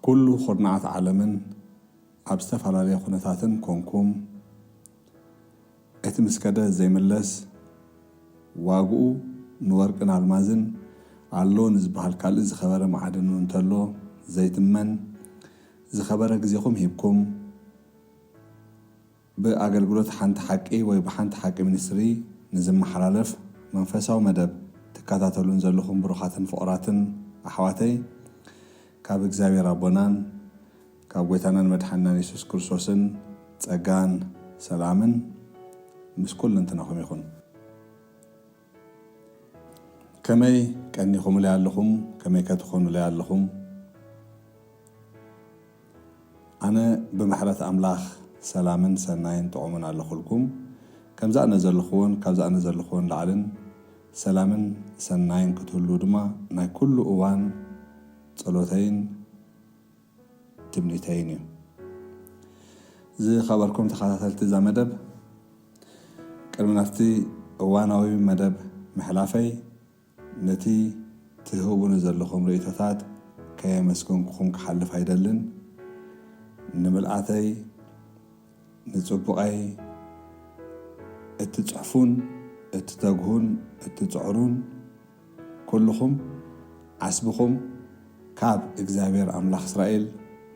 ኩሉ ኩርናዓት ዓለምን ኣብ ዝተፈላለየ ኩነታትን ኮንኩም፣ እቲ ምስ ከደ ዘይምለስ ዋግኡ ንወርቅን ኣልማዝን ኣሎ ንዝበሃል ካልእ ዝኸበረ መዓድን እውን እንተሎ ዘይትመን ዝኸበረ ግዜኹም ሂብኩም፣ ብኣገልግሎት ሓንቲ ሓቂ ወይ ብሓንቲ ሓቂ ሚኒስትሪ ንዝመሓላለፍ መንፈሳዊ መደብ ትከታተሉን ዘለኹም ብሩኻትን ፍቑራትን ኣሕዋተይ፣ ካብ እግዚኣብሔር ኣቦናን ካብ ጐይታናን መድሓንናን የሱስ ክርስቶስን ጸጋን ሰላምን ምስ ኩልንትናኹም ይኹን። ከመይ ቀኒኹምለይ ኣለኹም? ከመይ ከ ትኾኑለይ ኣለኹም? ኣነ ብምሕረት ኣምላኽ ሰላምን ሰናይን ጥዑምን ኣለኹልኩም። ከምዚ ኣነ ዘለኹዎን ካብዚ ኣነ ዘለኹዎን ላዕልን ሰላምን ሰናይን ክትህልዉ ድማ ናይ ኩሉ እዋን ጸሎተይን ትምኒተይን እዩ። ዝኸበርኩም ተኸታተልቲ እዛ መደብ፣ ቅድሚ ናብቲ እዋናዊ መደብ ምሕላፈይ፣ ነቲ ትህቡኒ ዘለኹም ርእይቶታት ከየመስገንኩኹም ክሓልፍ ኣይደልን። ንምልኣተይ፣ ንጽቡቐይ፣ እትጽሕፉን እትተግሁን እትጽዕሩን ኩልኹም ዓስብኹም ካብ እግዚኣብሔር ኣምላኽ እስራኤል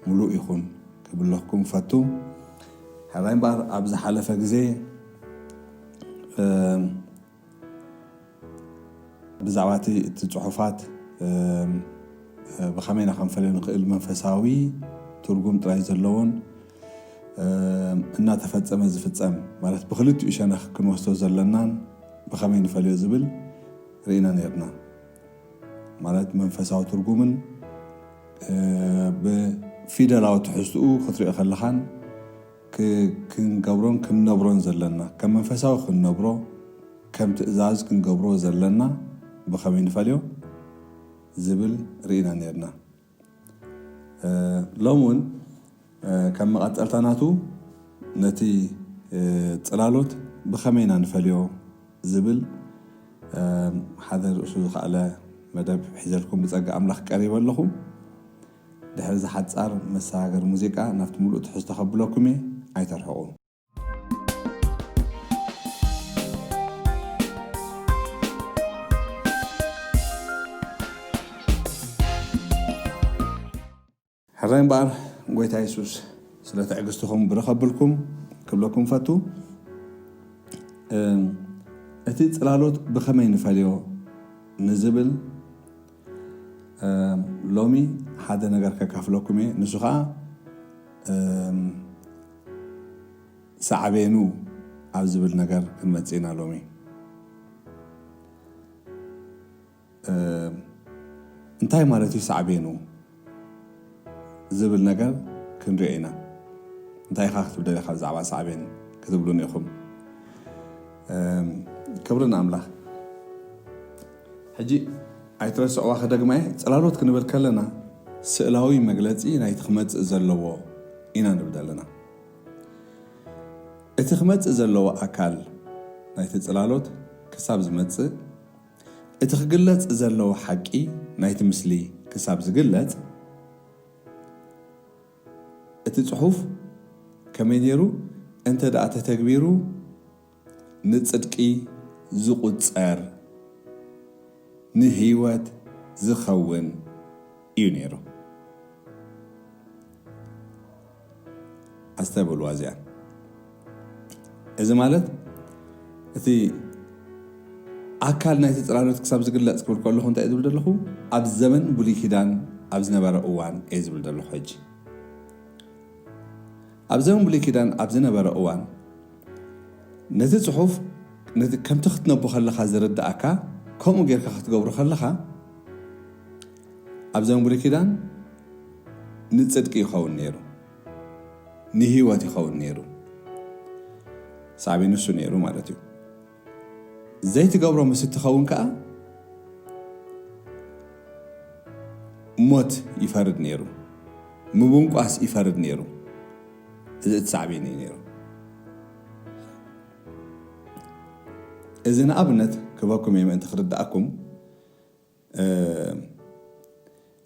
ምሉእ ይኹን ክብለኩም ፈቱ። ሕራይ እምበኣር ኣብ ዝሓለፈ ግዜ፣ እ፣ ብዛዕባ እቲ፣ እቲ ጽሑፋት፣ እ፣ ብኸመይ ኢና ክንፈልዮ ንኽእል? መንፈሳዊ ትርጉም ጥራይ ዘለዎን፣ እ፣ እናተፈጸመ ዝፍጸም፣ ማለት ብኽልቲኡ ሸነኽ ክንወስዶ ዘለናን ብኸመይ ንፈልዮ ዝብል ርኢና ነርና። ማለት መንፈሳዊ ትርጉምን፣ እ፣ ብፊደላዊ ትሕዝትኡ ክትሪኦ ከለኻን ክ-፣ ክንገብሮን ክንነብሮን ዘለና፣ ከም መንፈሳዊ ክንነብሮ፣ ከም ትእዛዝ ክንገብሮ ዘለና ብኸመይ ንፈልዮ ዝብል ርኢና ነርና። እ፣ ሎሚ እውን፣ እ፣ ከም መቐጸልታ ናቱ ነቲ፣ እ፣ ጽላሎት ብኸመይ ኢና ንፈልዮ ዝብል፣ እ፣ ሓደ ርእሱ ዝኸኣለ መደብ ሒዘልኩም ብጸጋ ኣምላኽ ቀሪበ ኣለኹ። ድሕሪ እዚ ሓጻር መሰጋገሪ ሙዚቃ ናብቲ ምሉእ ትሕዝቶ ከብለኩም እየ፣ ኣይተርሕቑ። ሕራይ እምበኣር፣ ጎይታ የሱስ ስለ ትዕግስትኹም ብርኽ ከብልኩም ክብለኩም ፈቱ። እም፣ እቲ ጽላሎት ብኸመይ ንፈልዮ ንዝብል፣ እም፣ ሎሚ ሓደ ነገር ከካፍለኩም እየ። ንሱ ኸኣ፣ እም፣ ሳዕቤኑ ኣብ ዝብል ነገር ክንመጽእ ኢና ሎሚ። እ፣ እንታይ ማለት እዩ ሳዕቤኑ ዝብል ነገር ክንሪኦ ኢና። እንታይ ኢኻ ክትብል ደሊኻ ብዛዕባ ሳዕቤን ክትብሉኒ ኢኹም። እ፣ ክብሪ ንኣምላኽ። ሕጂ ኣይትረስዕዋ፣ ክደግማ እየ። ጽላሎት ክንብል ከለና ስእላዊ መግለጺ ናይቲ ክመጽእ ዘለዎ ኢና ንብል ዘለና። እቲ ክመጽእ ዘለዎ ኣካል ናይቲ ጽላሎት ክሳብ ዝመጽእ፣ እቲ ክግለጽ ዘለዎ ሓቂ ናይቲ ምስሊ ክሳብ ዝግለጽ፣ እቲ ጽሑፍ ከመይ ነይሩ እንተ ደኣ ተተግቢሩ፣ ንጽድቂ ዝቑጸር፣ ንህይወት ዝኸውን እዩ ነይሩ። ኣስተብህልዋ እዚኣ። እዚ ማለት፣ እቲ ኣካል ናይቲ ጽላሎት ክሳብ ዝግለጽ ክብል ከለኹ እንታይ ዝብል ዘለኹ? ኣብ ዘመን ብሉይ ኪዳን ኣብ ዝነበረ እዋን እየ ዝብል ዘለኹ። ሕጂ ኣብ ዘመን ብሉይ ኪዳን ኣብ ዝነበረ እዋን ነቲ ጽሑፍ፣ ነቲ ከምቲ ክትነቦ ከለኻ ዝርድኣካ፣ ከምኡ ጌርካ ክትገብሮ ከለኻ፣ ኣብ ዘመን ብሉይ ኪዳን ንጽድቂ ይኸውን ነይሩ፣ ንህይወት ይኸውን ነይሩ። ሳዕቤኑ ንሱ ነይሩ ማለት እዩ። ዘይትገብሮ ምስ እትኸውን ከኣ ሞት ይፈርድ ነይሩ፣ ምብንቋስ ይፈርድ ነይሩ። እዚ እቲ ሳዕቤን እዩ ነይሩ። እዚ ንኣብነት ክበኩም እየ ምእንቲ ክርድኣኩም። እ፣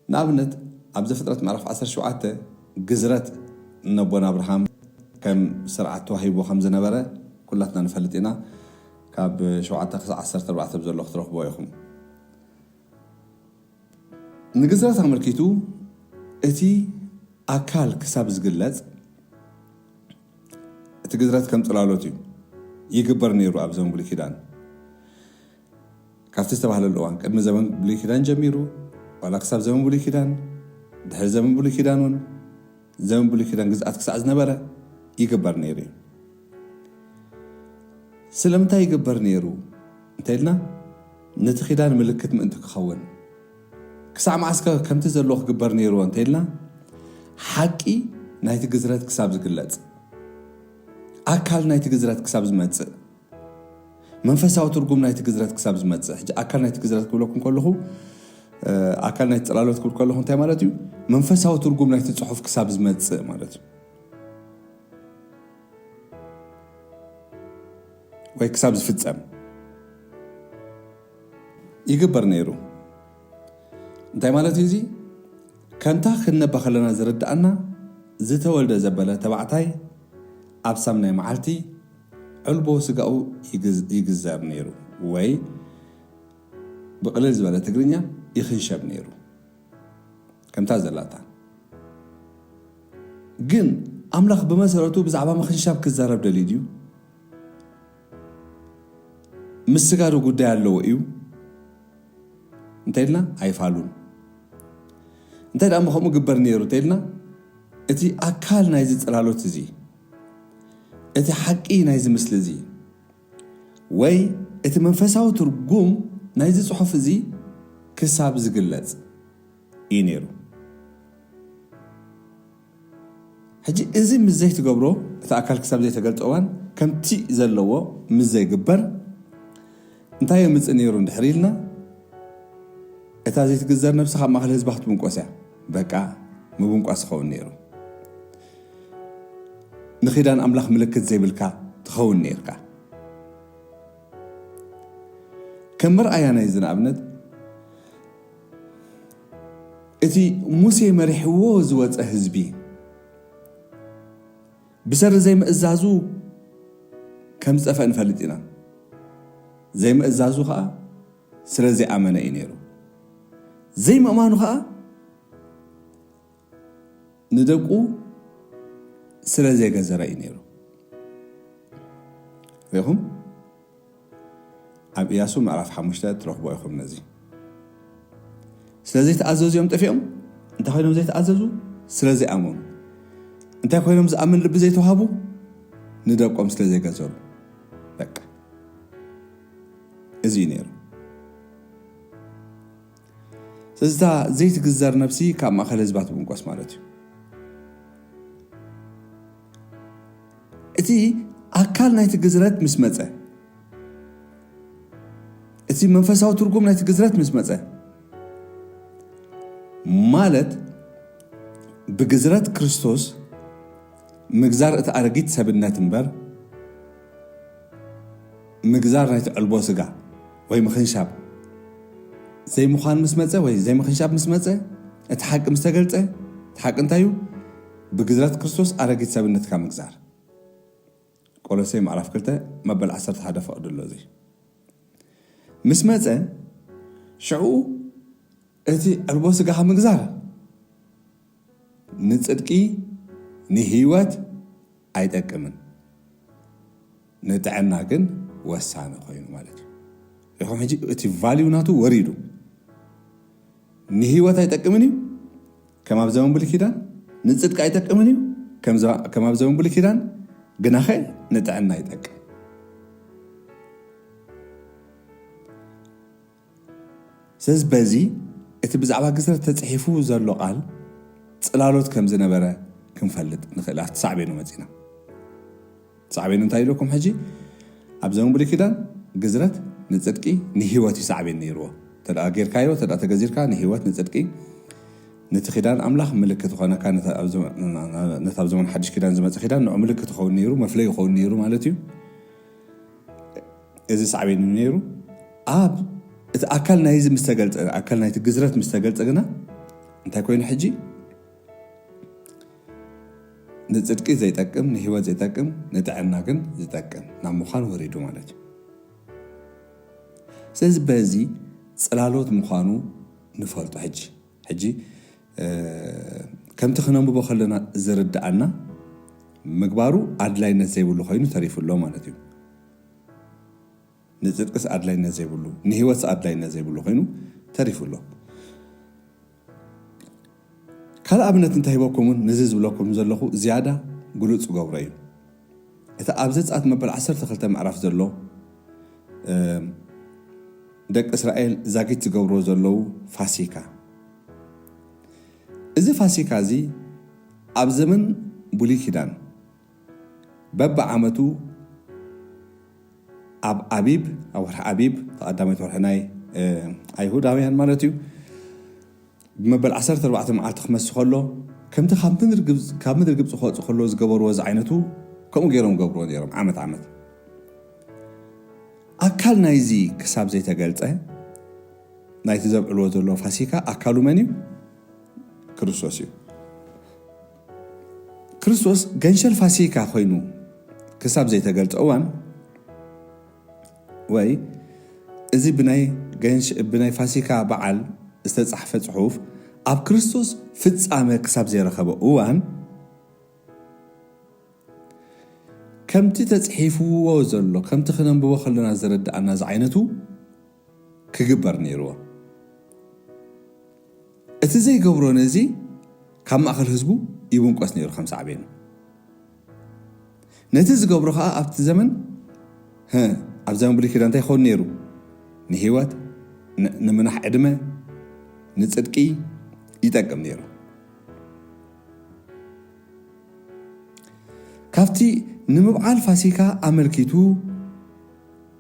ንኣብነት ኣብ ዘፍጥረት ምዕራፍ ዓሰርተ ሸውዓተ ግዝረት ነቦና ኣብርሃም ከም ስርዓት ተዋሂቦ ከም ዝነበረ ኩላትና ንፈልጥ ኢና። ካብ ሸውዓተ ክሳብ ዓሰርተ ኣርባዕተ ብዘሎ ክትረኽብዎ ኢኹም። ንግዝረት ኣመልኪቱ እቲ ኣካል ክሳብ ዝግለጽ፣ እቲ ግዝረት ከም ጽላሎት እዩ ይግበር ነይሩ ኣብ ዘመን ብሉይ ኪዳን። ካብቲ ዝተባህለሉ እዋን፣ ቅድሚ ዘመን ብሉይ ኪዳን ጀሚሩ፣ ዋላ ክሳብ ዘመን ብሉይ ኪዳን፣ ድሕሪ ዘመን ብሉይ ኪዳን እውን፣ ዘመን ብሉይ ኪዳን ግዝኣት ክሳዕ ዝነበረ ይግበር ነይሩ እዩ። ስለምንታይ ይግበር ነይሩ እንተኢልና፣ ነቲ ኪዳን ምልክት ምእንቲ ክኸውን። ክሳዕ መዓስከ ከምቲ ዘለዎ ክግበር ነይርዎ እንተኢልና፣ ሓቂ ናይቲ ግዝረት ክሳብ ዝግለጽ፣ ኣካል ናይቲ ግዝረት ክሳብ ዝመጽእ፣ መንፈሳዊ ትርጉም ናይቲ ግዝረት ክሳብ ዝመጽእ። ሕጂ ኣካል ናይቲ ግዝረት ክብለኩም ከለኹ፣ እ፣ ኣካል ናይቲ ጽላሎት ክብል ከለኹ እንታይ ማለት እዩ? መንፈሳዊ ትርጉም ናይቲ ጽሑፍ ክሳብ ዝመጽእ ማለት እዩ፣ ወይ ክሳብ ዝፍጸም ይግበር ነይሩ። እንታይ ማለት እዩ እዚ? ከምታ ክንነባ ከለና ዝርድኣና፣ ዝተወልደ ዘበለ ተባዕታይ ኣብ ሳምናይ መዓልቲ ዕልቦ ስጋኡ ይግዝ-፣ ይግዘር ነይሩ፣ ወይ ብቕልል ዝበለ ትግርኛ ይኽንሸብ ነይሩ። ከምታ ዘላታ። ግን ኣምላኽ ብመሰረቱ ብዛዕባ ምኽንሻብ ክዛረብ ደልዩ ድዩ? ምስ ስጋ ዶ ጉዳይ ኣለዎ እዩ እንተኢልና ኣይፋሉን። እንታይ ደኣ እሞ ከምኡ ግበር ነይሩ እንተኢልና፣ እቲ ኣካል ናይዚ ጽላሎት እዚ፣ እቲ ሓቂ ናይዚ ምስሊ እዚ፣ ወይ እቲ መንፈሳዊ ትርጉም ናይዚ ጽሑፍ እዚ ክሳብ ዝግለጽ እዩ ነይሩ። ሕጂ እዚ ምስ ዘይትገብሮ፣ እቲ ኣካል ክሳብ ዘይተገልጸ እዋን ከምቲ ዘለዎ ምስ ዘይግበር፣ እንታይ የምጽእ ነይሩ እንድሕር ኢልና፣ እታ ዘይትግዘር ነብሲ ካብ ማእከል ህዝባ ክትብንቆስ እያ። በቃ፣ ምብንቋስ ይኸውን ነይሩ። ንኺዳን ኣምላኽ ምልክት ዘይብልካ ትኸውን ነይርካ። ከም መርኣያ ናይዚ ንኣብነት፣ እቲ ሙሴ መሪሕዎ ዝወጸ ህዝቢ ብሰሪ ዘይምእዛዙ ከም ዝጠፍአ ንፈልጥ ኢና። ዘይምእዛዙ ኸኣ ስለ ዘይኣመነ እዩ ነይሩ። ዘይምእማኑ ኸኣ ንደቁ ስለ ዘይገዘረ እዩ ነይሩ። ርኢኹም? ኣብ ኢያሱ ምዕራፍ ሓሙሽተ ትረኽቦ ኢኹም ነዚ። ስለ ዘይተኣዘዙ እዮም ጠፊኦም። እንታይ ኮይኖም ዘይተኣዘዙ? ስለ ዘይኣመኑ። እንታይ ኮይኖም ዝኣምን ልቢ ዘይተዋሃቡ? ንደቆም ስለ ዘይገዘሩ። በቃ። እዚ እዩ ነይሩ። ስለዚ እታ ዘይትግዘር ነብሲ ካብ ማእከል ህዝባ ትብንቆስ ማለት እዩ። እቲ ኣካል ናይቲ ግዝረት ምስ መጸ፣ እቲ መንፈሳዊ ትርጉም ናይቲ ግዝረት ምስ መጸ፣ ማለት ብግዝረት ክርስቶስ ምግዛር እቲ ኣረጊት ሰብነት እምበር፣ ምግዛር ናይቲ ዕልቦ ስጋ ወይ ምኽንሻብ ዘይምዃን ምስ መጸ ወይ ዘይምኽንሻብ ምስ መጸ፣ እቲ ሓቂ ምስ ተገልጸ፣ እቲ ሓቂ እንታይ እዩ? ብግዝረት ክርስቶስ ኣረጊት ሰብነትካ ምግዛር። ቆሎሴ ምዕራፍ ክልተ መበል ዓሰርተ ሓደ ፈቕዱ ኣሎ። እዚ ምስ መጸ፣ ሽዑ እቲ ዕልቦ ስጋኻ ምግዛር ንጽድቂ፣ ንህይወት ኣይጠቅምን። ንጥዕና ግን ወሳኒ ኮይኑ ማለት እዩ። ኢኹም ሕጂ እቲ ቫልዩ ናቱ ወሪዱ። ንህይወት ኣይጠቅምን እዩ፣ ከም ኣብ ዘመን ብሉይ ኪዳን፣ ንጽድቂ ኣይጠቅምን እዩ፣ ከም ዘ-፣ ከም ኣብ ዘመን ብሉይ ኪዳን፣ ግናኸ ንጥዕና ይጠቅም። ስለዚ በዚ እቲ ብዛዕባ ግዝረት ተጻሒፉ ዘሎ ቃል ጽላሎት ከም ዝነበረ ክንፈልጥ ንኽእል። ኣብቲ ሳዕቤኑ መጺና። ሳዕቤኑ እንታይ ኢለኩም ሕጂ? ኣብ ዘመን ብሉይ ኪዳን ግዝረት ንጽድቂ ንህይወት እዩ ሳዕቤን ነይርዎ። ተደኣ ጌርካዮ፣ ተደኣ ተገዚርካ ንህይወት ንጽድቂ ነቲ ኪዳን ኣምላኽ ምልክት ዝኾነካ፣ ነቲ ኣብ ዘመ-፣ ነቲ ኣብ ዘመን ሓድሽ ኪዳን ዝመጽእ ኪዳን ንዑ ምልክት ይኸውን ነይሩ፣ መፍለይ ይኸውን ነይሩ ማለት እዩ። እዚ ሳዕቤን እዩ ነይሩ። ኣብ እቲ ኣካል ናይዚ ምስ ተገልጸ፣ ኣካል ናይቲ ግዝረት ምስ ተገልጸ ግና እንታይ ኮይኑ ሕጂ? ንጽድቂ ዘይጠቅም፣ ንህይወት ዘይጠቅም፣ ንጥዕና ግን ዝጠቅም ናብ ምዃን ወሪዱ ማለት እዩ። ስለዚ በዚ ጽላሎት ምዃኑ ንፈልጦ። ሕጂ ሕጂ ከምቲ ክነንብቦ ከለና ዝርድኣና ምግባሩ ኣድላይነት ዘይብሉ ኮይኑ ተሪፉ ኣሎ ማለት እዩ። ንጽድቅስ ኣድላይነት ዘይብሉ፣ ንህይወትስ ኣድላይነት ዘይብሉ ኮይኑ ተሪፉ ኣሎ። ካልእ ኣብነት እንተሂበኩም እውን፣ ነዚ ዝብለኩም ዘለኹ ዝያዳ ግሉጽ ዝገብሮ እዩ። እቲ ኣብ ዘጸኣት መበል ዓሰርተ ክልተ ምዕራፍ ዘሎ ደቂ እስራኤል ዛጊት ዝገብርዎ ዘለዉ ፋሲካ፣ እዚ ፋሲካ እዚ ኣብ ዘመን ብሉይ ኪዳን በብዓመቱ ኣብ ኣቢብ፣ ኣብ ወርሒ ኣቢብ፣ ቀዳመይቲ ወርሒ ናይ ኣይሁዳውያን ማለት እዩ፣ ብመበል ዓሰርተ ኣርባዕተ መዓልቲ ክመስ ከሎ፣ ከምቲ ካብ ምድሪ ግብፂ ክወፅእ ከሎ ዝገበርዎ ዝዓይነቱ ከምኡ ገይሮም ገብርዎ ነይሮም። ዓመት ዓመት ኣካል ናይዚ ክሳብ ዘይተገልፀ፣ ናይቲ ዘብዕልዎ ዘሎ ፋሲካ ኣካሉ መን እዩ? ክርስቶስ እዩ። ክርስቶስ ገንሸል ፋሲካ ኮይኑ ክሳብ ዘይተገልፀ እዋን፣ ወይ እዚ ብናይ ፋሲካ በዓል ዝተፃሕፈ ፅሑፍ ኣብ ክርስቶስ ፍፃመ ክሳብ ዘይረኸበ እዋን፣ ከምቲ ተፅሒፍዎ ዘሎ፣ ከምቲ ክነንብቦ ከለና ዝረድኣና ዝዓይነቱ ክግበር ነይርዎ። እቲ ዘይገብሮ ነዚ ካብ ማእኸል ህዝቡ ይብንቆስ ነይሩ ከም ሳዕቤኑ። ነቲ ዝገብሮ ከዓ ኣብቲ ዘመን ኣብ ዘመን ብሉይ ኪዳን እንታይ ይኸውን ነይሩ? ንህይወት፣ ንምናሕ ዕድመ፣ ንፅድቂ ይጠቅም ነይሩ። ካብቲ ንምብዓል ፋሲካ ኣመልኪቱ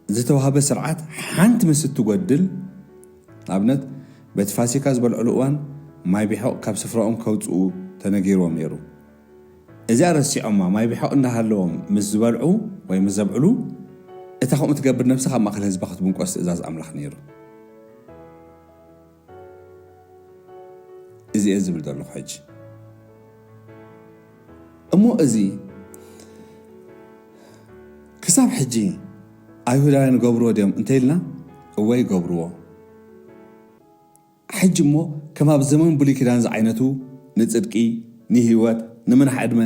ዝተዋህበ ስርዓት ሓንቲ ምስ እትጎድል፣ ንኣብነት በቲ ፋሲካ ዝበልዕሉ እዋን ማይ ቢሖቕ ካብ ስፍራኦም ከውፅኡ ተነጊርዎም ነይሩ። እዚኣ ረሲዖማ ማይ ቢሖቕ እንዳሃለዎም ምስ ዝበልዑ ወይ ምስ ዘብዕሉ፣ እታ ከምኡ ትገብር ነብሲ ካብ ማእኸል ህዝባ ክትብንቆስ ትእዛዝ ኣምላኽ ነይሩ። እዚ እየ ዝብል ዘለኹ ሕጂ። እሞ እዚ ክሳብ ሕጂ ኣይሁዳውያን ገብርዎ ድዮም እንተኢልና፣ እወ ይገብርዎ። ሕጂ እሞ ከም ኣብ ዘመን ብሉይ ኪዳን ዝዓይነቱ ንፅድቂ፣ ንህይወት፣ ንምናሕ ዕድመ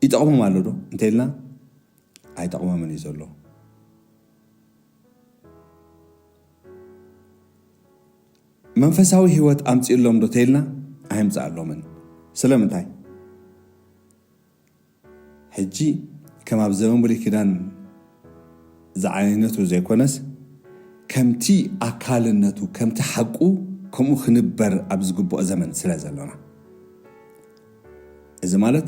ይጠቕሞም ኣሎ ዶ እንተኢልና፣ ኣይጠቕሞምን እዩ ዘሎ። መንፈሳዊ ህይወት ኣምፅእሎም ዶ ተይልና፣ ኣየምፅኣሎምን። ስለምንታይ? ሕጂ ከም ኣብ ዘመን ብሉይ ኪዳን ዝዓይነቱ ዘይኮነስ፣ ከምቲ ኣካልነቱ፣ ከምቲ ሓቁ፣ ከምኡ ክንበር ኣብ ዝግብኦ ዘመን ስለ ዘሎና። እዚ ማለት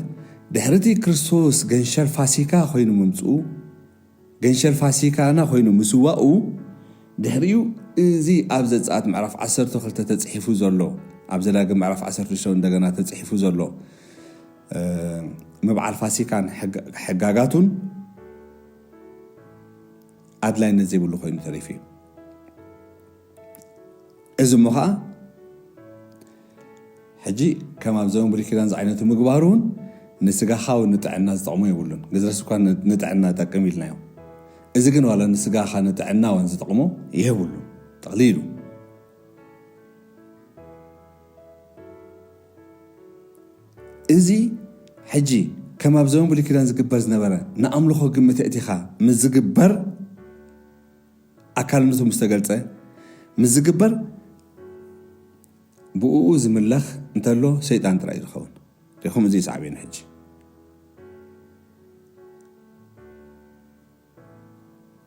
ድሕሪ እቲ ክርስቶስ ገንሸል ፋሲካ ኮይኑ ምምፅኡ፣ ገንሸል ፋሲካና ኮይኑ ምስዋኡ፣ ድሕሪኡ እዚ ኣብ ዘጸኣት ምዕራፍ ዓሰርተ ክልተ ተጽሒፉ ዘሎ፣ ኣብ ዘዳግም ምዕራፍ ዓሰርተ ሽዱሽተ እንደገና ተጽሒፉ ዘሎ፣ እ፣ ምብዓል ፋሲካን ሕጋ-፣ ሕጋጋቱን ኣድላይነት ዘይብሉ ኮይኑ ተሪፉ እዩ። እዚ እሞ ኸኣ ሕጂ ከም ኣብ ዘመን ብሉይ ኪዳን ዝዓይነቱ ምግባሩ እውን ንስጋኻ እውን ንጥዕና ዝጠቕሞ የብሉን። ግዝረስ እኳ ን-፣ ንጥዕና ጠቅም ኢልናዮ። እዚ ግን ዋላ ንስጋኻ ንጥዕና እውን ዝጠቕሞ የብሉን። ጠቕሊሉ። እዚ ሕጂ ከም ኣብ ዘመን ብሉይ ኪዳን ዝግበር ዝነበረ ንኣምልኾ ግምት ኣእቲኻ ምስ ዝግበር፣ ኣካልነቱ ምስ ተገልጸ፣ ምስ ዝግበር፣ ብእኡ ዝምለኽ እንተሎ ሰይጣን ጥራይ እዩ ዝኸውን። ሪኹም፣ እዚ እዩ ሳዕቤኑ። ሕጂ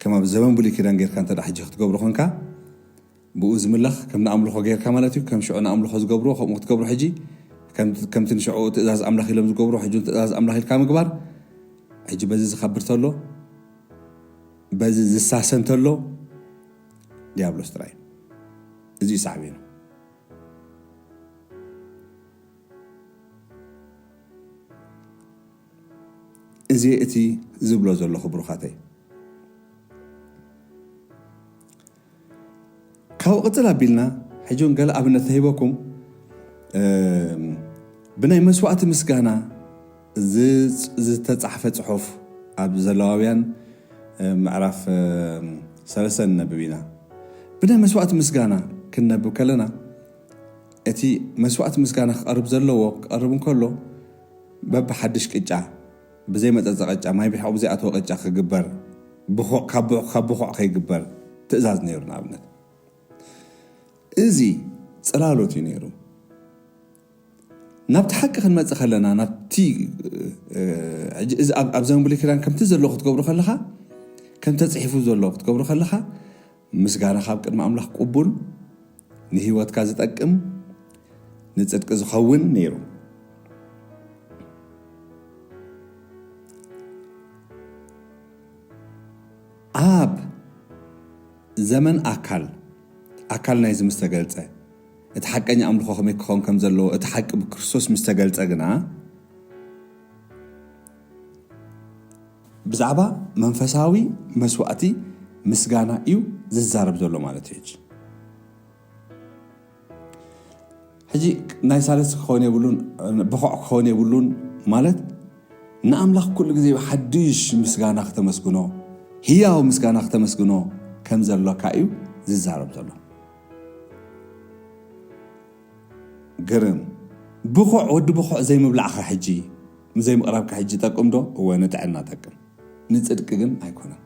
ከም ኣብ ዘመን ብሉይ ኪዳን ጌርካ እንተ ደኣ ሕጂ ክትገብሮ ኾንካ፣ ብኡ ዝምለኽ ከም ንኣምልኾ ጌርካ ማለት እዩ። ከም ሽዑ ንኣምልኾ ዝገብርዎ ከምኡ ክትገብሮ ሕጂ፣ ከም-፣ ከምቲ ንሽዑ ትእዛዝ ኣምላኽ ኢሎም ዝገብርዎ ሕጂ እውን ትእዛዝ ኣምላኽ ኢልካ ምግባር፣ ሕጂ በዚ ዝኸብር ተሎ፣ በዚ ዝሳሰ እንተሎ፣ ዲያብሎስ ጥራይ እዩ። እዚ እዩ ሳዕቤኑ። እዚ እቲ ዝብሎ ዘለኹ ብሩኻተይ። ካብኡ ቅጽል ኣቢልና፣ ሕጂ እውን ገለ ኣብነት ተሂበኩም፣ እም፣ ብናይ መስዋእቲ ምስጋና ዝተፃሕፈ ፅሑፍ ኣብ ዘለዋውያን ምዕራፍ ሰለስተ ንነብብ ኢና። ብናይ መስዋዕቲ ምስጋና ክንነብብ ከለና እቲ መስዋዕቲ ምስጋና ክቐርብ ዘለዎ ክቐርብ እንከሎ በብሓድሽ ቅጫ ብዘይ መፀፀ ቅጫ ማይ ብሕቑ ብዘይኣተወ ቅጫ ክግበር ካብ ብኹዕ ከይግበር ትእዛዝ ነይሩ። ንኣብነት እዚ ፅላሎት እዩ ነይሩ። ናብቲ ሓቂ ክንመፅእ ከለና ናብቲ ኣብዚ ዘመን ብሉይ ኪዳን ከምቲ ዘሎ ክትገብሩ ከለኻ ከምቲ ተፅሒፉ ዘሎ ክትገብሩ ከለኻ ምስጋና ካብ ቅድሚ ኣምላኽ ቅቡል ንህይወትካ ዝጠቅም ንፅድቂ ዝኸውን ነይሩ። ኣብ ዘመን ኣካል ኣካል ናይዚ ምስ ተገልጸ እቲ ሓቀኛ ኣምልኾ ከመይ ክኸውን ከም ዘለዎ እቲ ሓቂ ብክርስቶስ ምስ ተገልጸ ግና ብዛዕባ መንፈሳዊ መስዋእቲ ምስጋና እዩ ዝዛረብ ዘሎ ማለት እዩ። ሕጂ ናይ ሳልስቲ ክኸውን የብሉን፣ ብኹዕ ክኸውን የብሉን ማለት ንኣምላኽ ኩሉ ግዜ ሓድሽ ምስጋና ክተመስግኖ፣ ህያው ምስጋና ክተመስግኖ ከም ዘሎካ እዩ ዝዛረብ ዘሎ። ግርም ብኹዕ ወዲ ብኹዕ ዘይምብላዕኸ ሕጂ ዘይምቕራብካ ሕጂ ጠቅም ዶ? እወ ንጥዕና ጠቅም፣ ንፅድቂ ግን ኣይኮነን።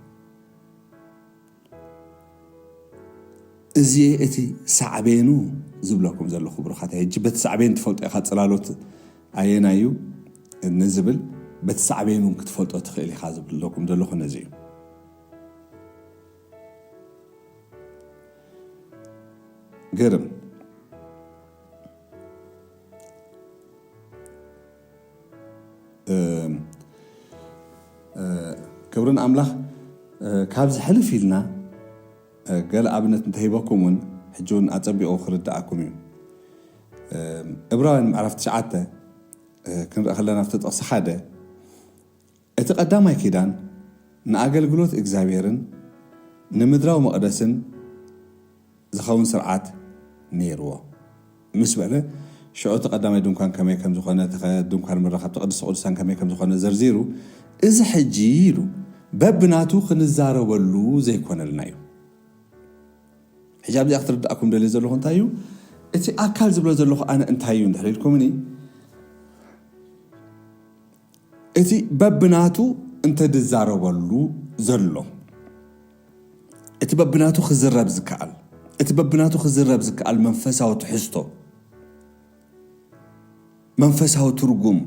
እዚ እቲ ሳዕቤኑ ዝብለኩም ዘለኹ ብሩኻት ሕጂ በቲ ሳዕቤን ትፈልጦ ኢኻ። ፅላሎት ኣየና እዩ ንዝብል በቲ ሳዕቤኑ ክትፈልጦ ትኽእል ኢኻ ዝብለኩም ዘለኹ ነዚ እዩ። ግርም ክብርን ኣምላኽ ካብዚ ሕልፍ ኢልና ገለ ኣብነት እንተሂበኩም እውን ሕጂ እውን ኣጸቢቑ ክርድኣኩም እዩ። እብራውያን ምዕራፍ ትሽዓተ ክንርኢ ከለና ኣብቲ ጥቕሲ ሓደ እቲ ቀዳማይ ኪዳን ንኣገልግሎት እግዚኣብሔርን ንምድራዊ መቕደስን ዝኸውን ስርዓት ነይርዎ ምስ በለ ሽዑ እቲ ቀዳማይ ድንኳን ከመይ ከም ዝኾነ ድንኳን ምረኻብ ቅድስተ ቅዱሳን ከመይ ከም ዝኾነ ዘርዚሩ እዚ ሕጂ ኢሉ በብናቱ ክንዛረበሉ ዘይኮነልና እዩ። ሕጂ ኣብዚኣ ክትርዳእኩም ደልየ ዘለኹ እንታይ እዩ እቲ ኣካል ዝብሎ ዘለኹ ኣነ እንታይ እዩ እንድሕር ኢልኩምኒ እቲ በብናቱ እንተድዛረበሉ ዘሎ እቲ በብናቱ ክዝረብ ዝከኣል እቲ በብናቱ ክዝረብ ዝከኣል መንፈሳዊ ትሕዝቶ መንፈሳዊ ትርጉም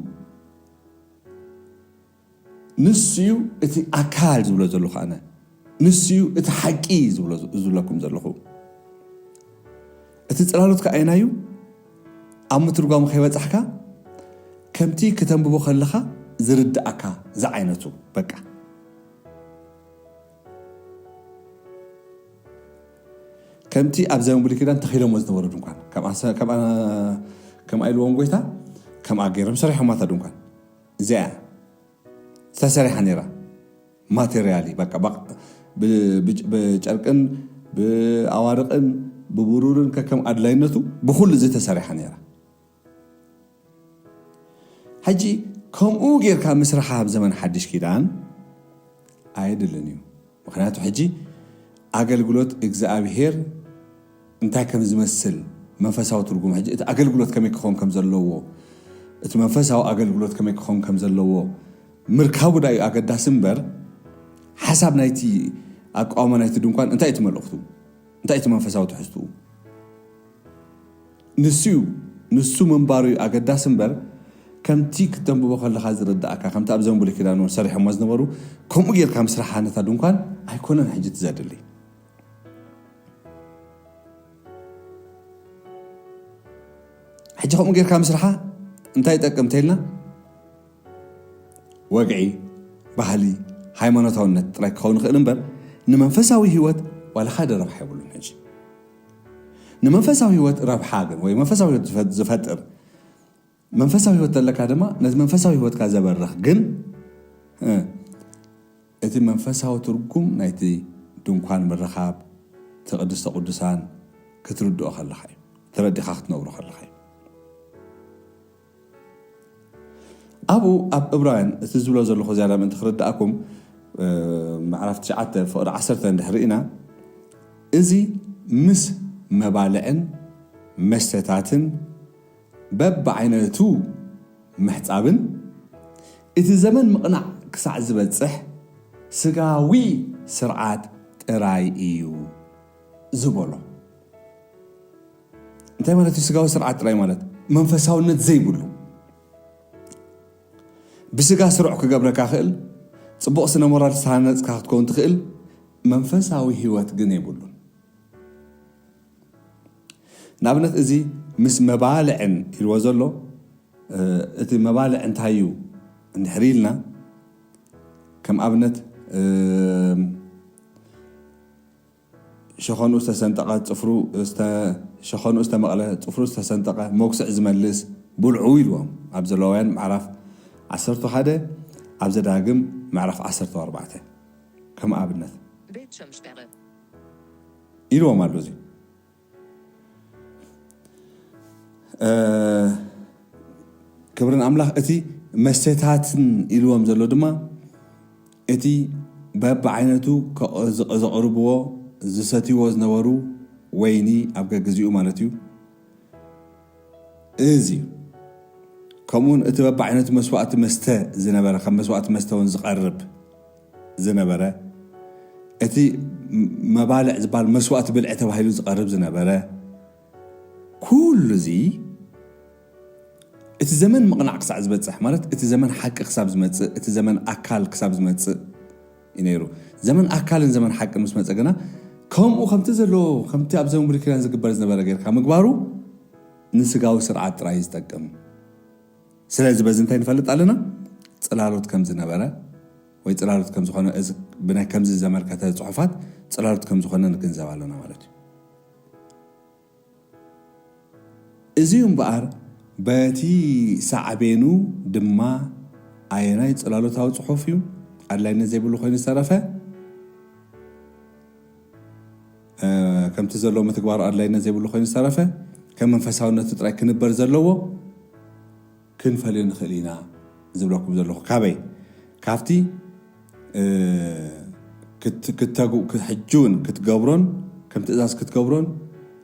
ንሱ እዩ እቲ ኣካል ዝብሎ ዘለኹ ኣነ ንሱ እዩ እቲ ሓቂ ዝብለኩም ዘለኹ እቲ ፅላሎት ከዓይና እዩ ኣብ ምትርጓሙ ከይበፃሕካ ከምቲ ክተንብቦ ከለኻ ዝርድኣካ ዝዓይነቱ በቃ ከምቲ ኣብ ዘመን ብሉይ ኪዳን ተኺሎሞ ዝነበሩ ድንኳን ከምኣ ኢልዎም ጎይታ ከምኣ ገይሮም ሰሪሖማታ ድንኳን እዚኣ ተሰሪሓ ነይራ ማቴሪያሊ በቃ ብጨርቅን ብኣዋርቅን ብብሩርን ከከም ኣድላይነቱ ብኩሉ ዝተሰሪሓ ነይራ ሕጂ ከምኡ ጌርካ ምስራሓ ኣብ ዘመን ሓድሽ ኪዳን ኣየድልን እዩ ምክንያቱ ሕጂ ኣገልግሎት እግዚኣብሄር እንታይ ከም ዝመስል መንፈሳዊ ትርጉም ሕጂ እቲ ኣገልግሎት ከመይ ክኸውን ከም ዘለዎ እቲ መንፈሳዊ ኣገልግሎት ከመይ ክኸውን ከም ዘለዎ ምርካቡ ዳዩ ኣገዳሲ እምበር ሓሳብ ናይቲ ኣቃውማ ናይቲ ድንኳን እንታይ እቲ መልእኽቱ እንታይ እቲ መንፈሳዊ ትሕዝትኡ ንሱ እዩ ንሱ ምንባሩ እዩ ኣገዳሲ እምበር ከምቲ ክተንብቦ ከለካ ዝርዳእካ ከምቲ ኣብ ዘንቡሊ ኪዳን እውን ሰሪሖሞ ዝነበሩ ከምኡ ጌርካ ምስራሓ ነታ ድንኳን ኣይኮነን ሕጂ እቲ ዘድሊ ሕጂ ከምኡ ጌርካ ምስራሓ እንታይ ይጠቅም ተይልና ወግዒ ባህሊ ሃይማኖታውነት ጥራይ ክኸውን ይኽእል እምበር ንመንፈሳዊ ህይወት ዋላ ሓደ ረብሓ የብሉን ሕጂ ንመንፈሳዊ ህይወት ረብሓ ግን ወይ መንፈሳዊ ህይወት ዝፈጥር መንፈሳዊ ህይወት ዘለካ ድማ ነዚ መንፈሳዊ ህይወትካ ዘበርኽ ግን እቲ መንፈሳዊ ትርጉም ናይቲ ድንኳን ምርኻብ እቲ ቅድስተ ቅዱሳን ክትርድኦ ከለኻ እዩ ተረዲኻ ክትነብሮ ከለኻ እዩ ኣብኡ ኣብ እብራውያን እቲ ዝብሎ ዘለኹ ዝያዳ ምእንቲ ክርድኣኩም፣ ምዕራፍ ትሽዓተ ፍቕዲ ዓሰርተ እንድሕር ርኢና፣ እዚ ምስ መባልዕን መስተታትን በብዓይነቱ ምሕጻብን እቲ ዘመን ምቕናዕ ክሳዕ ዝበጽሕ ስጋዊ ስርዓት ጥራይ እዩ ዝበሎ። እንታይ ማለት እዩ ስጋዊ ስርዓት ጥራይ ማለት? መንፈሳውነት ዘይብሉ፣ ብስጋ ስሩዕ ክገብረካ ክእል፣ ጽቡቕ ስነ ሞራል ዝተሃነጽካ ክትከውን ትኽእል፣ መንፈሳዊ ህይወት ግን የብሉን። ንኣብነት እዚ ምስ መባልዕን ኢልዎ ዘሎ፣ እቲ መባልዕ እንታይ እዩ እንድሕር ኢልና፣ ከም ኣብነት ሸኾንኡ ዝተሰንጠቐ፣ ጽፍሩ ሸኾንኡ ዝተመቕለ፣ ጽፍሩ ዝተሰንጠቐ፣ መጉስዕ ዝመልስ ብልዑ ኢልዎም ኣብ ዘለዋውያን ምዕራፍ ዓሰርተ ሓደ፣ ኣብ ዘዳግም ምዕራፍ ዓሰርተ ኣርባዕተ ከም ኣብነት ኢልዎም ኣሎ። እዚ ክብርን ኣምላኽ እቲ መስተታትን ኢልዎም ዘሎ ድማ እቲ በብዓይነቱ ዘቕርብዎ ዝሰትይዎ ዝነበሩ ወይኒ ኣብ ገግዚኡ ማለት እዩ። እዚ ከምኡውን እቲ በብዓይነቱ መስዋእቲ መስተ ዝነበረ፣ ከም መስዋእቲ መስተ እውን ዝቐርብ ዝነበረ፣ እቲ መባልዕ ዝበሃል መስዋእቲ ብልዒ ተባሂሉ ዝቐርብ ዝነበረ፣ ኩሉ እዚ እቲ ዘመን ምቕናዕ ክሳዕ ዝበፅሕ፣ ማለት እቲ ዘመን ሓቂ ክሳብ ዝመፅእ፣ እቲ ዘመን ኣካል ክሳብ ዝመፅእ እዩ ነይሩ። ዘመን ኣካልን ዘመን ሓቅን ምስ መፀ ግና ከምኡ ከምቲ ዘለዎ፣ ከምቲ ኣብ ዘመን ብሉይ ኪዳን ዝግበር ዝነበረ ጌርካ ምግባሩ ንስጋዊ ስርዓት ጥራይ እዩ ዝጠቅም። ስለዚ በዚ እንታይ ንፈልጥ ኣለና? ጽላሎት ከም ዝነበረ ወይ ጽላሎት ከም ዝኾነ፣ እዚ ብናይ ከምዚ ዘመልከተ ጽሑፋት ጽላሎት ከም ዝኾነ ንግንዘብ ኣለና ማለት እዩ። እዚ እዩ እምበኣር በቲ ሳዕቤኑ ድማ ኣየናይ ጽላሎታዊ ጽሑፍ እዩ ኣድላይነት ዘይብሉ ኮይኑ ዝተረፈ? ከምቲ ዘሎ ምትግባሩ ኣድላይነት ዘይብሉ ኮይኑ ዝተረፈ፣ ከም መንፈሳውነቱ ጥራይ ክንበር ዘለዎ ክንፈልዮ ንኽእል ኢና ዝብለኩም ዘለኹ። ካበይ? ካብቲ ክትተጉ ሕጂ እውን ክትገብሮን ከም ትእዛዝ ክትገብሮን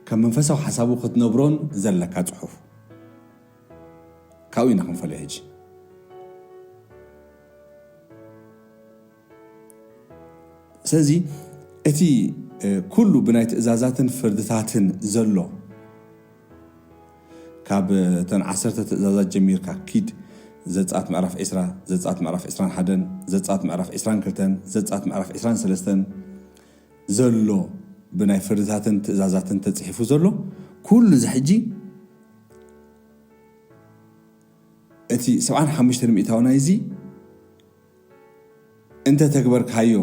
ከም መንፈሳዊ ሓሳቡ ክትነብሮን ዘለካ ጽሑፍ ካብኡ ኢና ክንፈልዮ ሕጂ። ስለዚ እቲ ኩሉ ብናይ ትእዛዛትን ፍርድታትን ዘሎ፣ ካብ እተን ዓሰርተ ትእዛዛት ጀሚርካ ኪድ፣ ዘጸኣት ምዕራፍ ዕስራ፣ ዘጸኣት ምዕራፍ ዕስራን ሓደን፣ ዘጸኣት ምዕራፍ ዕስራን ክልተን፣ ዘጸኣት ምዕራፍ ዕስራን ሰለስተን ዘሎ ብናይ ፍርድታትን ትእዛዛትን ተጽሒፉ ዘሎ ኩሉ እዚ ሕጂ እቲ ሰብዓን ሓሙሽተን ሚእታዊ ናይዚ እንተ ተግበርካዮ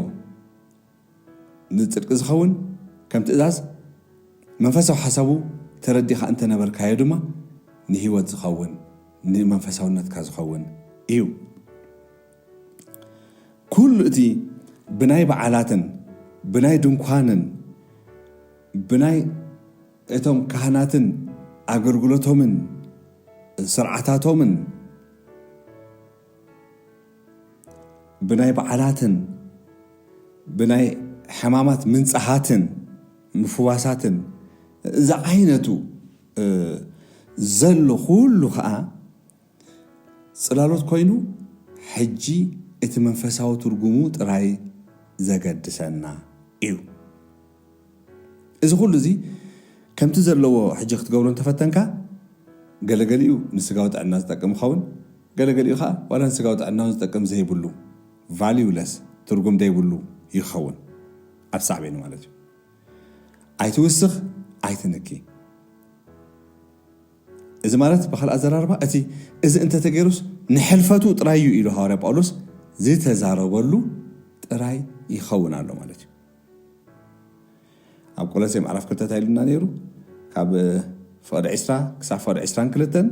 ንጽድቂ ዝኸውን ከም ትእዛዝ መንፈሳዊ ሓሳቡ ተረዲኻ እንተ ነበርካዮ ድማ ንህይወት ዝኸውን ንመንፈሳውነትካ ዝኸውን እዩ። ኩሉ እቲ ብናይ በዓላትን ብናይ ድንኳንን ብናይ እቶም ካህናትን ኣገልግሎቶምን ስርዓታቶምን ብናይ በዓላትን ብናይ ሕማማት ምንጻሃትን ምፍዋሳትን እዚ ዓይነቱ ዘሎ ኩሉ ኸኣ ጽላሎት ኮይኑ ሕጂ እቲ መንፈሳዊ ትርጉሙ ጥራይ ዘገድሰና እዩ። እዚ ኩሉ እዚ ከምቲ ዘለዎ ሕጂ ክትገብሮ እንተፈተንካ ገለገሊኡ ንስጋዊ ጥዕና ዝጠቅም ይኸውን፣ ገለገሊኡ ከዓ ዋላ ንስጋዊ ጥዕናውን ዝጠቅም ዘይብሉ ቫሊውለስ ትርጉም ዘይብሉ ይኸውን ኣብ ሳዕቤኑ ማለት እዩ። ኣይትውስኽ ኣይትንኪ። እዚ ማለት ብኻልእ ኣዘራርባ እቲ እዚ እንተተገይሩስ ንሕልፈቱ ጥራይ እዩ ኢሉ ሃዋርያ ጳውሎስ ዝተዛረበሉ ጥራይ ይኸውን ኣሎ ማለት እዩ። ኣብ ቆሎሴ ምዕራፍ ክልተ እንታይ ኢሉና ነይሩ? ካብ ፍቕዲ ዕስራ ክሳብ ፍቕዲ ዕስራን ክልተን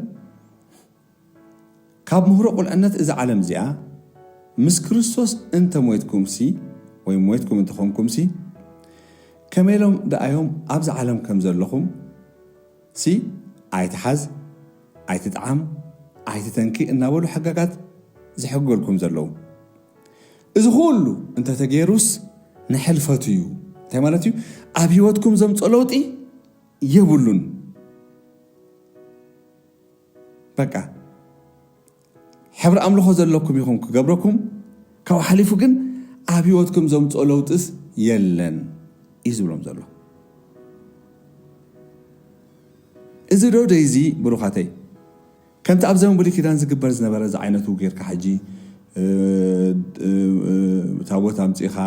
ካብ ምህሮ ቁልዕነት እዛ ዓለም እዚኣ ምስ ክርስቶስ እንተ ሞይትኩምሲ ወይ ሞይትኩም እንተኾንኩምሲ ከመይ ኢሎም ደኣዮም ኣብዚ ዓለም ከም ዘለኹም ሲ ኣይትሓዝ ኣይትጥዓም ኣይትተንኪ እናበሉ ሕጋጋት ዝሕገልኩም ዘለዉ። እዚ ኩሉ እንተተገይሩስ ንሕልፈቱ እዩ። እንታይ ማለት እዩ? ኣብ ህይወትኩም ዘምፅኦ ለውጢ የብሉን። በቃ ሕብሪ ኣምልኾ ዘለኩም ይኹን ክገብረኩም፣ ካብኡ ሓሊፉ ግን ኣብ ህይወትኩም ዘምፅኦ ለውጥስ የለን እዩ ዝብሎም ዘሎ። እዚ ዶ ደይዚ ብሩኻተይ? ከምቲ ኣብ ዘመን ብሉይ ኪዳን ዝግበር ዝነበረ ዝዓይነቱ ጌርካ ሕጂ፣ እ፣ እ፣ እ፣ ታቦት ኣምጺእኻ፣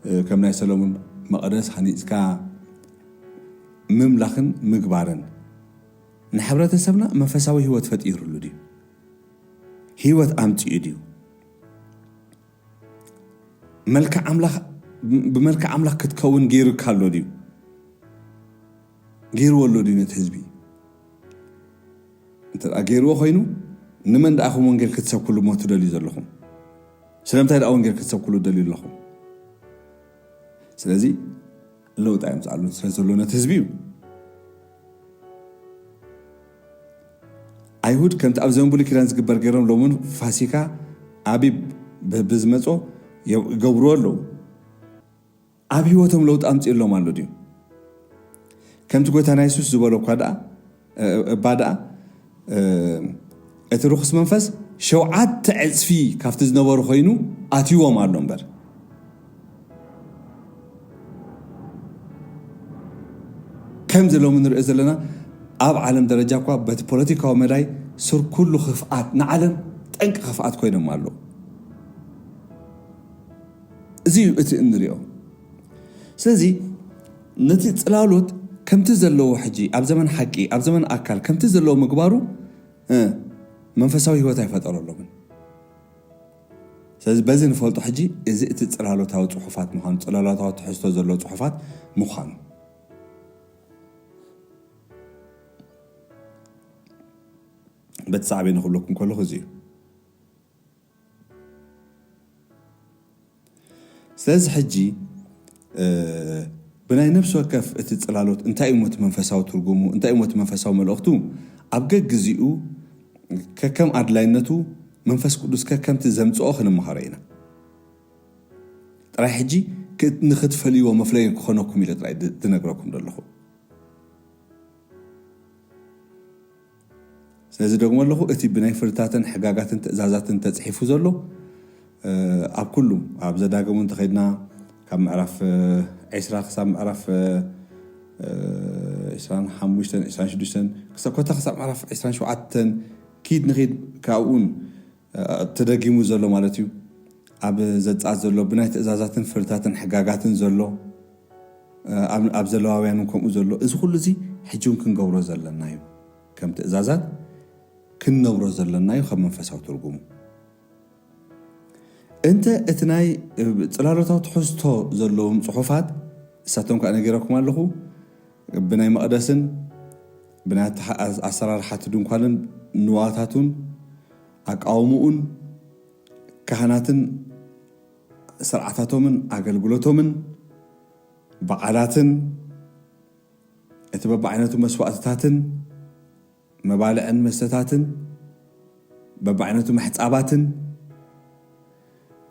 እ፣ ከም ናይ ሰሎሞን መቕደስ ሃኒጽካ ምምላኽን ምግባርን ንሕብረተሰብና መንፈሳዊ ህይወት ፈጢሩሉ ድዩ? ህይወት ኣምጺኡ ድዩ? መልክዕ ኣምላኽ፣ ብመልክዕ ኣምላኽ ክትከውን ገይሩካ ኣሎ ድዩ? ገይርዎ ኣሎ ድዩ ነቲ ህዝቢ? እንተ ደኣ ገይርዎ ኮይኑ፣ ንመን ደኣ ከም ወንጌል ክትሰብክሉ እሞ ትደልዩ ዘለኹም? ስለምንታይ ደኣ ወንጌል ክትሰብክሉ ትደልዩ ኣለኹም? ስለዚ ለውጢ ኣየምጽኣሉን ስለ ዘሎ ነቲ ህዝቢ እዩ። ኣይሁድ ከምቲ ኣብ ዘመን ብሉይ ኪዳን ዝግበር ገይሮም ሎምን ፋሲካ ኣቢብ ብ-፣ ብዝመጾ የ-፣ ይገብርዎ ኣለዉ። ኣብ ህይወቶም ለውጢ ኣምጺእሎም ኣሎ ድዩ? ከምቲ ጎይታና የሱስ ዝበሎ እኳ ደኣ፣ እ-፣ እባ ደኣ፣ እ-፣ እቲ ርኹስ መንፈስ ሸውዓተ ዕጽፊ ካብቲ ዝነበሩ ኮይኑ ኣትይዎም ኣሎ እምበር። ከምዚ ሎሚ ንሪኦ ዘለና ኣብ ዓለም ደረጃ እኳ በቲ ፖለቲካዊ መዳይ ስር ኩሉ ክፍኣት፣ ንዓለም ጠንቂ ክፍኣት ኮይኖም ኣለዉ። እዚ እዩ እቲ እንሪኦ። ስለዚ ነቲ ጽላሎት ከምቲ ዘለዎ ሕጂ ኣብ ዘመን ሓቂ፣ ኣብ ዘመን ኣካል ከምቲ ዘለዎ ምግባሩ፣ እ፣ መንፈሳዊ ህይወት ኣይፈጠረሎምን። ስለዚ በዚ ንፈልጦ ሕጂ እዚ እቲ ጽላሎታዊ ጽሑፋት ምዃኑ፣ ጽላሎታዊ ትሕዝቶ ዘለዎ ጽሑፋት ምዃኑ። በቲ ሳዕቤኑ ክብለኩም ከለኹ እዚ እዩ። ስለዚ ሕጂ፣ እ፣ ብናይ ነፍሲ ወከፍ እቲ ጽላሎት እንታይ እዩ እቲ መንፈሳዊ ትርጉሙ፣ እንታይ እዩ እቲ መንፈሳዊ መልእኽቱ፣ ኣብ ገግዚኡ ከከም ኣድላይነቱ መንፈስ ቅዱስ ከከምቲ ዘምጽኦ ክንመሃሮ ኢና። ጥራይ ሕጂ ክ-፣ ንኽትፈልይዎ መፍለዪ ክኾነኩም ኢለ ጥራይ ድ-፣ ድነግረኩም ዘለኹ። ስለዚ ደግሞ ኣለኹ፣ እቲ ብናይ ፍርድታትን ሕጋጋትን ትእዛዛትን ተጽሒፉ ዘሎ፣ እ፣ ኣብ ኩሉ፣ ኣብ ዘዳግም እውን እንተኸድና፣ ካብ ምዕራፍ፣ እ፣ ዒስራ ክሳብ ምዕራፍ፣ እ፣ እ፣ ዒስራን ሓሙሽተን፣ ዒስራን ሽዱሽተን፣ ክሳብ ኮታ ክሳብ ምዕራፍ ዒስራን ሸውዓተን ኪድ ንኺድ፣ ካብኡን፣ እ፣ ተደጊሙ ዘሎ ማለት እዩ። ኣብ ዘጻት ዘሎ ብናይ ትእዛዛትን ፍርድታትን ሕጋጋትን ዘሎ፣ እ፣ ኣብ፣ ኣብ ዘለዋውያን እውን ከምኡ ዘሎ፣ እዚ ኩሉ እዚ ሕጂ እውን ክንገብሮ ዘለና እዩ። ከም ትእዛዛት ክንነብሮ ዘለና እዩ፣ ከም መንፈሳዊ ትርጉሙ። እንተ እቲ ናይ፣ እ፣ ጽላሎታዊ ትሕዝቶ ዘለዎም ጽሑፋት፣ እሳቶም ከኣ ነጊረኩም ኣለኹ፣ ብናይ መቕደስን ብናይ ኣተሓ-፣ ኣስ-፣ ኣሰራርሓ እቲ ድንኳንን ንዋታቱን ኣቃውምኡን ካህናትን ስርዓታቶምን ኣገልግሎቶምን በዓላትን እቲ በብዓይነቱ መስዋእትታትን መባልዕን መስተታትን በብዓይነቱ መሕጻባትን፣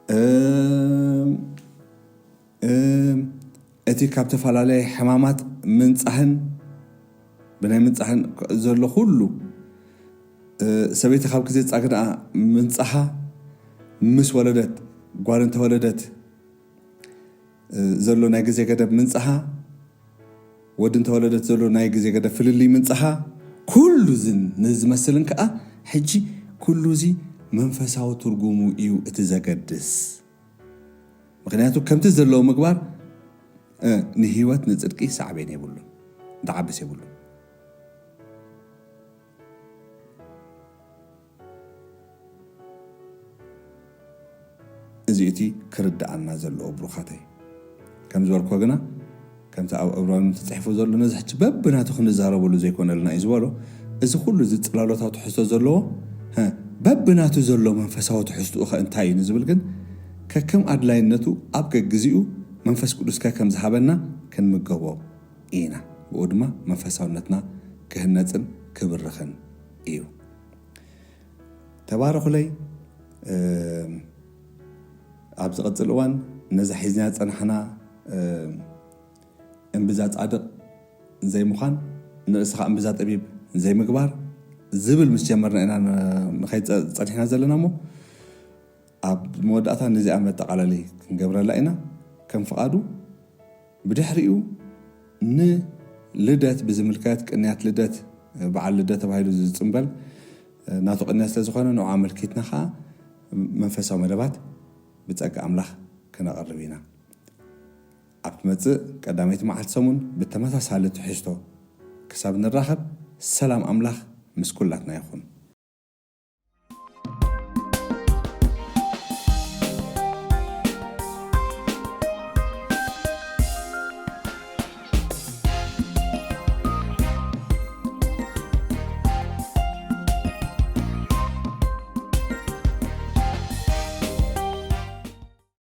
እም፣ እም፣ እቲ ካብ ተፈላለየ ሕማማት ምንጻህን ብናይ ምንጻህን ዘሎ ኩሉ፣ እ፣ ሰበይቲ ካብ ግዜ ጻግዳኣ ምንጻሃ፣ ምስ ወለደት፣ ጓል እንተወለደት፣ እ፣ ዘሎ ናይ ግዜ ገደብ ምንጻሃ፣ ወዲ እንተወለደት ዘሎ ናይ ግዜ ገደብ ፍልልይ ምንጻሃ፣ ኩሉ ዝን-፣ ንዝመስልን ከኣ ሕጂ ኩሉ እዚ መንፈሳዊ ትርጉሙ እዩ እቲ ዘገድስ። ምኽንያቱ ከምቲ ዘለዎ ምግባር፣ እ፣ ንህይወት ንጽድቂ ሳዕቤን የብሉን፣ ደዓብስ የብሉን። እዚ እቲ ክርድኣና ዘለዎ ብሩኻተይ። ከም ዝበልኩ ግና፣ ከምቲ ኣብ ዕብራውያን ተጻሒፉ ዘሎ፣ ነዚ ሕጂ በብናቱ ክንዛረበሉ ዘይኮነልና እዩ ዝበሎ፣ እዚ ኩሉ እዚ ጽላሎታዊ ትሕዝቶ ዘለዎ፣ ሀ፣ በብናቱ ዘሎ መንፈሳዊ ትሕዝትኡ ኸ እንታይ እዩ ንዝብል ግን፣ ከከም ኣድላይነቱ ኣብ ገግዚኡ መንፈስ ቅዱስ ከከም ዝሃበና ክንምገቦ ኢና። ብኡ ድማ መንፈሳውነትና ክህነጽን ክብርኽን እዩ። ተባረኹለይ። ኣብ ዝቕፅል እዋን ነዛ ሒዝና ዝፀናሕና እምብዛ ፃድቕ ዘይምዃን፣ ንርእስኻ እምብዛ ጠቢብ ዘይምግባር ዝብል ምስ ጀመርና ኢና ንኸይድ ፀኒሕና ዘለና። እሞ ኣብ መወዳእታ ነዚኣ መጠቓለሊ ክንገብረላ ኢና። ከም ፍቓዱ ብድሕሪኡ ንልደት ብዝምልከት፣ ቅንያት ልደት፣ በዓል ልደት ተባሂሉ ዝፅምበል ናቱ ቅንያት ስለ ዝኾነ፣ ንዓ ኣመልኪትና ከዓ መንፈሳዊ መደባት ብፀጋ ኣምላኽ ክነቕርብ ኢና። ኣብ ትመፅእ ቀዳመይቲ መዓልቲ ሰሙን ብተመሳሳሊ ትሕዝቶ ክሳብ ንራኸብ፣ ሰላም ኣምላኽ ምስ ኩላትና ይኹን።